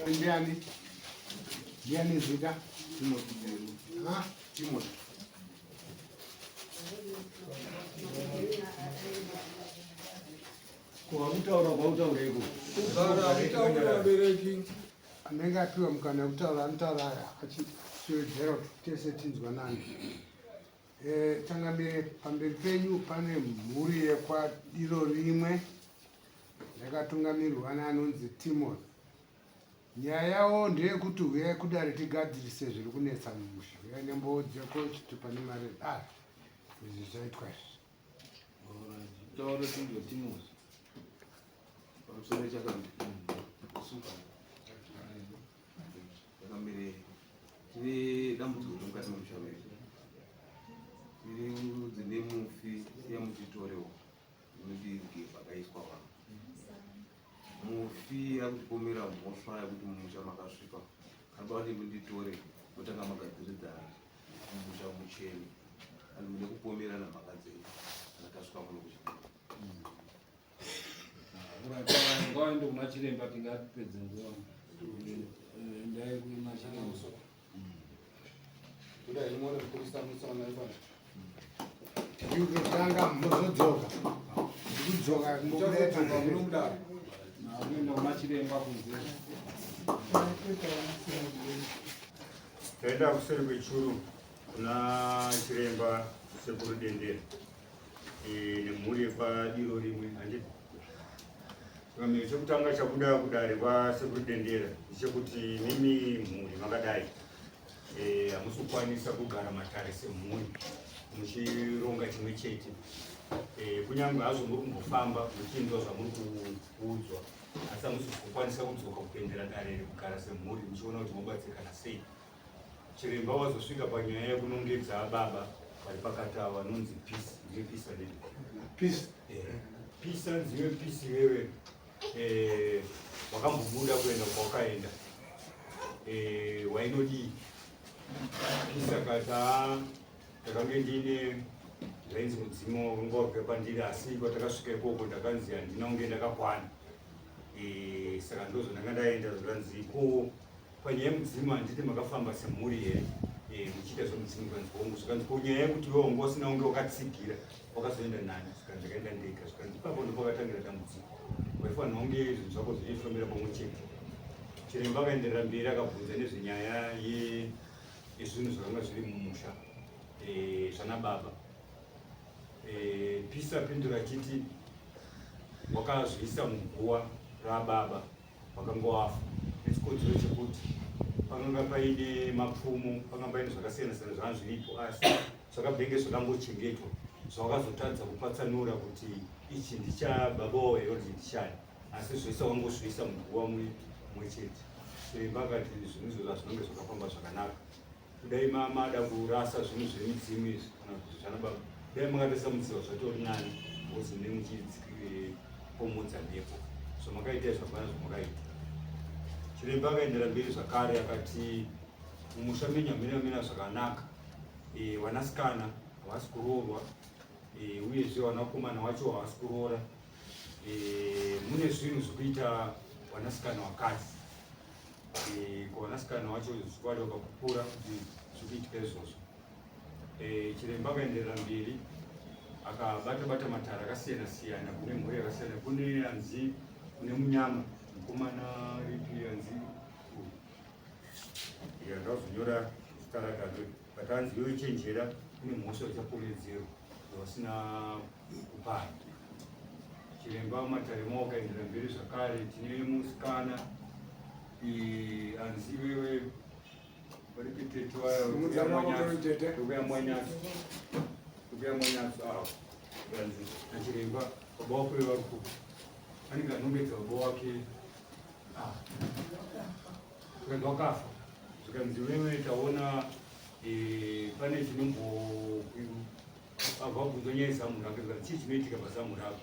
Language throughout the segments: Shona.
Ndiani? Ndiani zita? Timothy. Ha? Timothy. Kutaura kwautaura iko. Kugara kutaura vabereki. Anenge apiwa mukana wekutaura anotaura achiwedzera kuti tese tinzwanane. Eh, changamire pamberi penyu pane mhuri yekwadiro rimwe yakatungamirwa neanonzi Timothy. Nyaya yavo ndeyekuti huyai kudare tigadzirise zviri kunetsa mumusha. Huyai nembowo dzeko chitupa nemari dare. Izvi zvaitwa izvi. Taura tinzwe Timothy. Pamusoro chakamira. Suka. Chakamire. Tine dambudziko riri mukati memusha medu. Tiri dzine mufi siya mutitorewo. Inoti pakaiswa vanhu. Mufi akutipomera mhosva yekuti mumusha makasvipa. Anoda kuti munditore motanga magadziridzana mumusha muchene. And mune kupomerana mhaka dzenyu kana tasvika kuno kuchipinda. Ngawaende kuna chiremba tingapedze nguva. Endai kuna chiremba. Ndikutanga mozodzoka. Ndikudzoka Muchazodzoka muno mudare. Kuenda kuna chiremba kunze. Taenda kuseri kwechuru kuna chiremba sekuru Dendera e, nemhuri yekwadiro rimwe handiti chikamiro chekutanga chabuda kudare kwasekuru Dendera ndechekuti mimi mhuri makadai e, hamusi kukwanisa kugara matare semhuri muchironga chimwe chete e, kunyange hazvo muri kumbofamba muchinzwa zvamuri kuudzwa asi hamusi kukwanisa kudzoka kupendera dare rekugara semhuri muchiona kuti mobatsirikana sei Chiremba wazosvika panyaya yekunongedza baba vari pakati avo vanonzi Peace, ndiye Peace anini? Peace. Eh, Peace anzi iwe Peace iwewe eh, wakambobuda kuenda kwawakaenda eh, wainodii? Peace akati "Ah, ndakange ndine zvainzi mudzimu wakanga wabva pandiri asi kwatakasvika ikoko ndakanzi handina kunge ndakakwana eh, saka ndozvandanga ndaenda zvikanzi ko Panyaya yemudzimu handiti makafamba semhuri here eh, muchiita zvemudzimu zvikanzi hongu zvikanzi ko nyaya yekuti iwe wanga usina kunge wakatsigira wakazoenda nani zvikanzi ndakaenda ndega zvikanzi ipapo ndopakatangira dambudziko waifanira kunge zvinhu zvako zvichifambira pamwe chete chiremba akaenderera mberi akabvunza nezvenyaya yezvinhu zvakanga zviri mumusha eh, zvana baba eh, peace apindura achiti wakazviisa muguwa rababa vakanga wafa nechikonzero chekuti pakanga paine mapfumo pakanga paine zvakasiyana siyana zvanga zviripo asi zvakabenge zvakangochengetwa zvawakazotadza kupatsanura kuti ichi ndichababa wavo here kuti ndichani asi zvese wangozviisa muguva mumwe chete chiremba akati zvinhu izvozvo hazvinonge zvakafamba zvakanaka Kudai mada kurasa zvinhu zvemidzimu izvi kana kuti zvana baba, dai makatoisa mudziva zvatori nani because mune muchipomodza mhepo. Zvamakaita izvi hapana zvamakaita. Chiremba akaendera mberi zvakare akati mumusha menyu hamuna kumira zvakanaka, e, vanasikana havasi kuroorwa e, uyezve vanakomana wacho havasi kuroora e, mune zvinhu zvekuita vanasikana vakadzi Eh, kuvanasikana wacho zvikwadi wakapupura kuti zvikuitika izvozvo eh, chiremba akaenderera mberi akabata bata matare akasiyana siyana kune mhuri yakasiyana kune anzi kune munyama mukomana ripi anzi ndazonyora zita rake anzi but anzi iwe chenjera kune mhosva ichapomedzerwa vasina kupara Chiremba matare mawakaendera mberi zvakare tine musikana anzi iwewe varikutetewayamwanyatso avo anzi nachiremba baba wako vari kupi anenge anongedza baba wake ah. zvikanzi wakafa zvikanzi wewe taona pane chinombo Abva nyaya yezamu rake zvikanzi chii chinoitika pazamu rako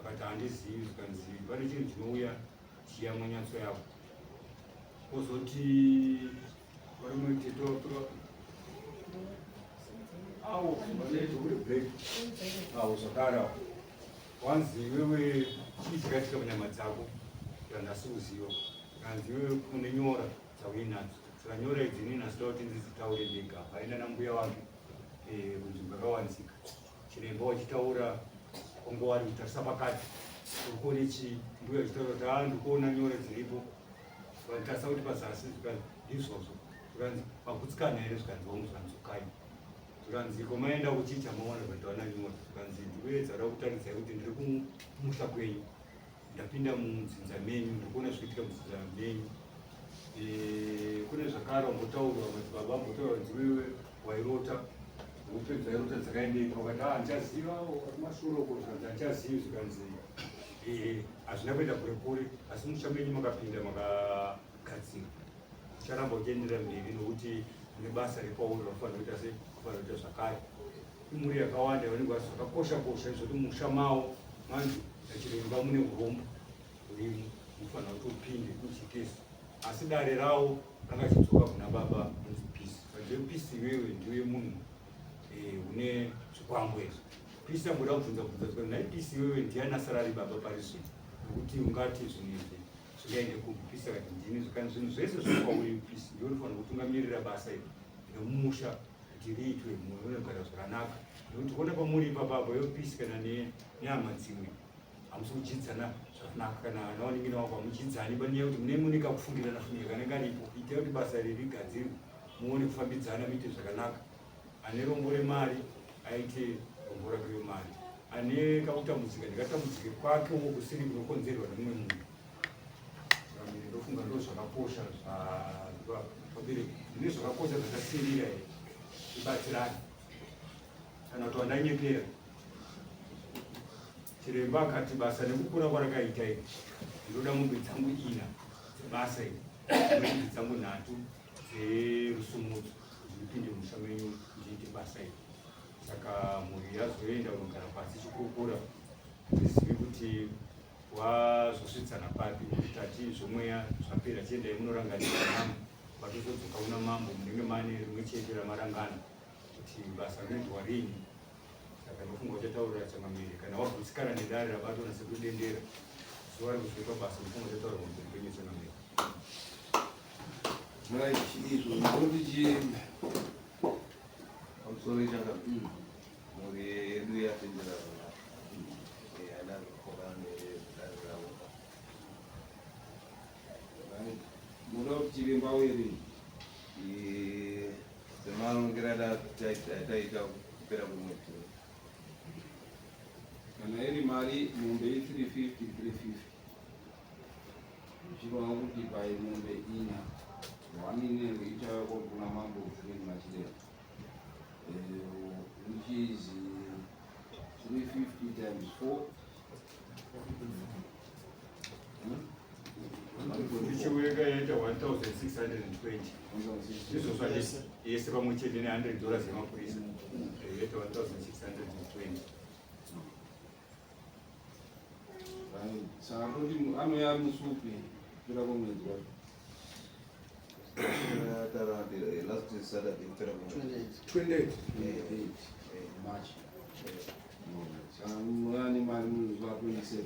akati handizivi zvikanzi pane chinhu chinouya chiyamwa nyatso yako kozoti varume tete watora awo vanoita uri black awo zvakare awo wanzi iwewe chii chakaitika munyama dzako ndandasi kuziva. Zvikanzi iwewe une nyora dzauinadzo. Saka nyora idzi inini handida kuti ndidzitaure ndega. Vaenda nambuya wake eh, kunzvimbo yakawanzika. Chiremba wachitaura wangu wari kutarisa pakati. Uri kuone chii? Mbuya vachitaura kuti ah ndikuona nyora dziripo. Vatarisa kuti pazasi zvikanzi ndizvozvo. Zvikanzi magutsikana here zvikanzi hongu zvikanzi dzokai. Zvikanzi ko maenda kuchii chamawana zvikanzi tawana nyora. Zvikanzi ndikuedza kuda kutaridzai kuti ndiri kumusha kwenyu. Ndapinda mudzinza menyu ndikuona zvikuitika mudzinza menyu. Eh, kune zvakare wambotaurwa madzibaba ambotaura kunzi wewe wairota hope dzairota dzakaendepi wakati ah handichaziva kumashure uko zvikanzi handichazivi zvikanzi eh, hazvina kuenda kure kure asi musha menyu makapinda makagadzira ucharamba uchienderera mberi nokuti une basa repauri raunofanira kuita sei unofanira kuita zvakare imhuri yakawanda yavanenge vasi zvakakosha kosha izvoti musha mawo manje nachiremba mune urombo urimo unofanira kuti upinde uchikesi asi dare rawo rakachidzoka kuna baba unzi peace but peace iwewe ndiwe munhu eh, une zvikwambo izvi peace amboda kubvunza bvunza zvikanzi nhai peace iwewe ndiani asara ari baba pari zvino nokuti ungati zvinhu izvi zvingaende kupi peace akati ndini zvikanzi zvinhu zvese zviri kwauri peace ndiwe unofanira kutungamirira basa iri remumusha kuti riitwe munhu unogara zvakanaka nekuti kuona pamuri ipapapo yo peace kana nehama dzimwe hamusi kudyidzana zvakanaka kana vana vanin'ina wako hamudyidzani panyaya yekuti mune mune kakufungirana fungira kanenge karipo itai kuti basa iri rigadzirwe muone kufambidzana muite zvakanaka ane rombo remari aite rombo rake remari ane kakutambudzika ndikatambudzike kwakewo kusiri kunokonzerwa nemumwe munhu ndofunga ndo zvakakosha zvabereki ndine zvakakosha zvakasirira here ibatsirani kana kuti wandanyepera Chiremba akati basa nekukura kwarakaita iri ndinoda mombe dzangu ina dzebasa iri mombe dzangu nhatu dzerusumudzo kuti ndipinde musha menyu ndiite basa iri saka mhuri yazoenda kunogara pasi chikurukura tizive kuti wazosvitsana papi nekuti tati zvomweya zvapera chiendai munoranganira mambo patozodzoka kuna mambo munenge mane rimwe chete ramarangana kuti basa rinoitwa rini Saka ndofunga uchataurira changamire kana wagutsikana nedare rabatwa nasekuru Dendera zuva rekuzoitwa basa ndofunga uchataura pamusoro penyu changamire. Right, izvo ndoti chii pamusoro changamire mhuri yedu yatendera haina kukokana nedare ravo. Right. Munoda kuti chiremba auye rini? Semarongero ataita kupera kwemwedzi uno. Kana iri mari mombe i350 350 zvichireva kuti pai mombe ina one inenge ichauya kuna mambo Frank Machireva eh, which is 350 times 4 Ndichiweka yaita 1620 ndizvo zvadisi yese pamwe chete ne 100 dollars yemapurisa yaita 1620. Saka toti anouya musi upi kupera kwemwedzi wacho? Last Saturday kupera kwemwedzi. 28 28 March. Saka munouya nemari musi wa 27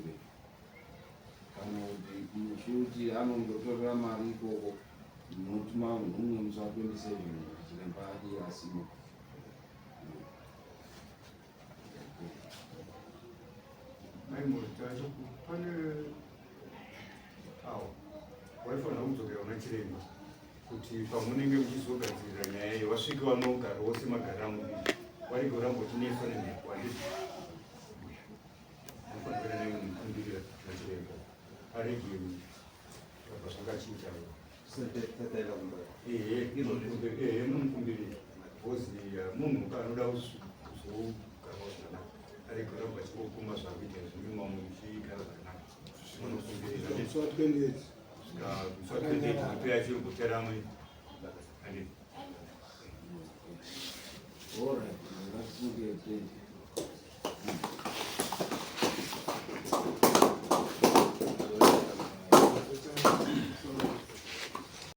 kana kuti musi kuti anondotorera mari ikoko munotuma nhumwe musi wa 27 kuti chiremba adi asimo. Pane awo waifanira kudzokera kuna chiremba kuti pamunenge muchizogadzirira nyaya iyi wasvike vanogara wose magariro amudii warege uramba uchineswa nemhepo handiti unofanira kuenda nemukumbirira kuna chiremba arege apa zvangachinja ehe ehe munomukumbirira because munhu anoda kuzogarawo zvakanaka arege kuramba achingopumba zvakuita izvi mimamwe muchigara zvakanaka munokumbirira Musi wa 28. svika musi wa 28 kupera chirikuteramwe handiti All right, ngatifunge 20.